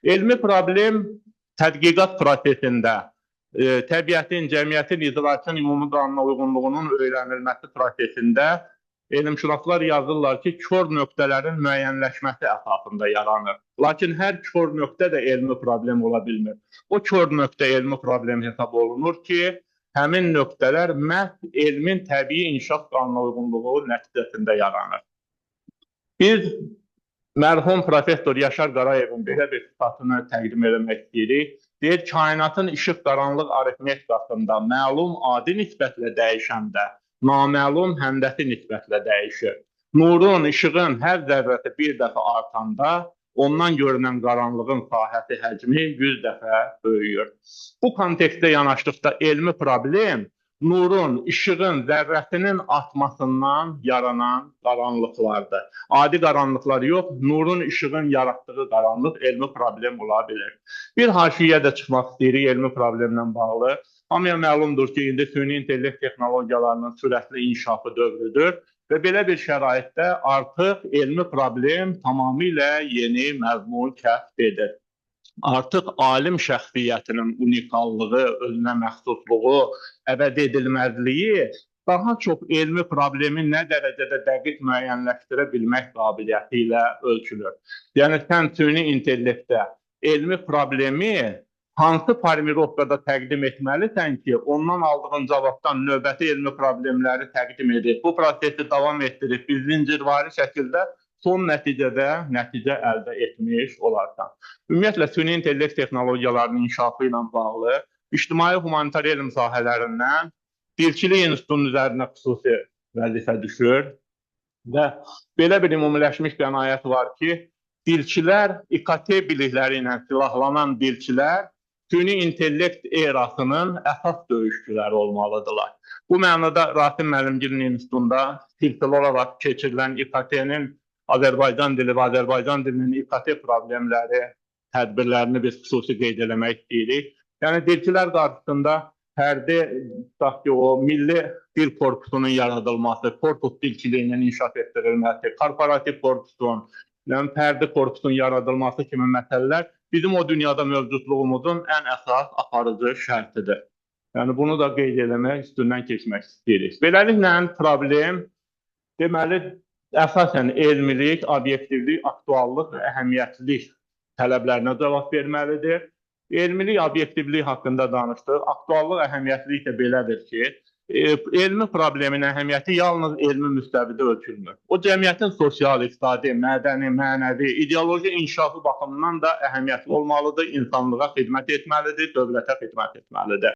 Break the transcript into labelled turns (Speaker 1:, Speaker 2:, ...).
Speaker 1: Elmi problem tədqiqat prosesində təbiətin, cəmiyyətin, idrakın ümumi qanuna uyğunluğunun öyrənilməsi prosesində elmşünaslar yazırlar ki, kör nöqtələrin müəyyənləşməsi əsasında yaranır. Lakin hər kör nöqtə də elmi problem ola bilmir. O kör nöqtə elmi problem hesab olunur ki, həmin nöqtələr məhz elmin təbii inkişaf qanuna uyğunluğu nəticəsində yaranır. Biz mərhum professor Yaşar Qarayevin belə bir sitatını təqdim eləmək istəyirik. Deyir, kainatın işıq qaranlıq arifmetikasında məlum adi nisbətlə dəyişəndə, naməlum həndəsi nisbətlə dəyişir. Nurun, işığın hər zərrəsi bir dəfə artanda, ondan görünən qaranlığın sahəsi, həcmi 100 dəfə böyüyür. Bu kontekstdə yanaşdıqda elmi problem nurun, işığın zərrəsinin artmasından yaranan qaranlıqlardır. Adi qaranlıqlar yox, nurun, işığın yaratdığı qaranlıq elmi problem ola bilər. Bir haşiyə də çıxmaq istəyirik elmi problemlə bağlı. Hamıya məlumdur ki, indi süni intellekt texnologiyalarının sürətli inkişafı dövrüdür və belə bir şəraitdə artıq elmi problem tamamilə yeni məzmun kəsb edir. Artıq alim şəxsiyyətinin unikallığı, özünə məxsusluğu, əbədi edilməzliyi daha çox elmi problemi nə dərəcədə dəqiq müəyyənləşdirə bilmək qabiliyyəti ilə ölçülür. Yəni sən süni intellektdə elmi problemi hansı formirovkada təqdim etməlisən ki, ondan aldığın cavabdan növbəti elmi problemləri təqdim edib, bu prosesi davam etdirib, bir zincirvari şəkildə son nəticədə nəticə əldə etmiş olarsan. Ümumiyyətlə, süni intellekt texnologiyalarının inkişafı ilə bağlı ictimai humanitar elm sahələrindən Dilçilik İnstitutunun üzərinə xüsusi vəzifə düşür və belə bir ümumiləşmiş qənaət var ki, dilçilər, İKT bilikləri ilə silahlanan dilçilər süni intellekt erasının əsas döyüşçüləri olmalıdırlar. Bu mənada Rasim Müəllimgilin İnstitutunda silsilə olaraq keçirilən İKT-nin Azərbaycan dili və Azərbaycan dilinin İKT problemləri tədbirlərini biz xüsusi qeyd eləmək istəyirik. Yəni dilçilər qarşısında fərdi, tutaq ki, o milli dil korpusunun yaradılması, korpus dilçiliyinin inkişaf etdirilməsi, korporativ korpusun, yəni fərdi korpusun yaradılması kimi məsələlər bizim o dünyada mövcudluğumuzun ən əsas aparıcı şərtidir. Yəni bunu da qeyd eləmək, üstündən keçmək istəyirik. Beləliklə problem deməli əsasən elmilik, obyektivlik, aktuallıq və əhəmiyyətlilik tələblərinə cavab verməlidir. Elmilik, obyektivlik haqqında danışdıq. Aktuallıq, əhəmiyyətlilik də belədir ki, elmi problemin əhəmiyyəti yalnız elmi müstəvidə ölçülmür. O cəmiyyətin sosial, iqtisadi, mədəni, mənəvi, ideoloji inkişafı baxımından da əhəmiyyətli olmalıdır, insanlığa xidmət etməlidir, dövlətə xidmət etməlidir.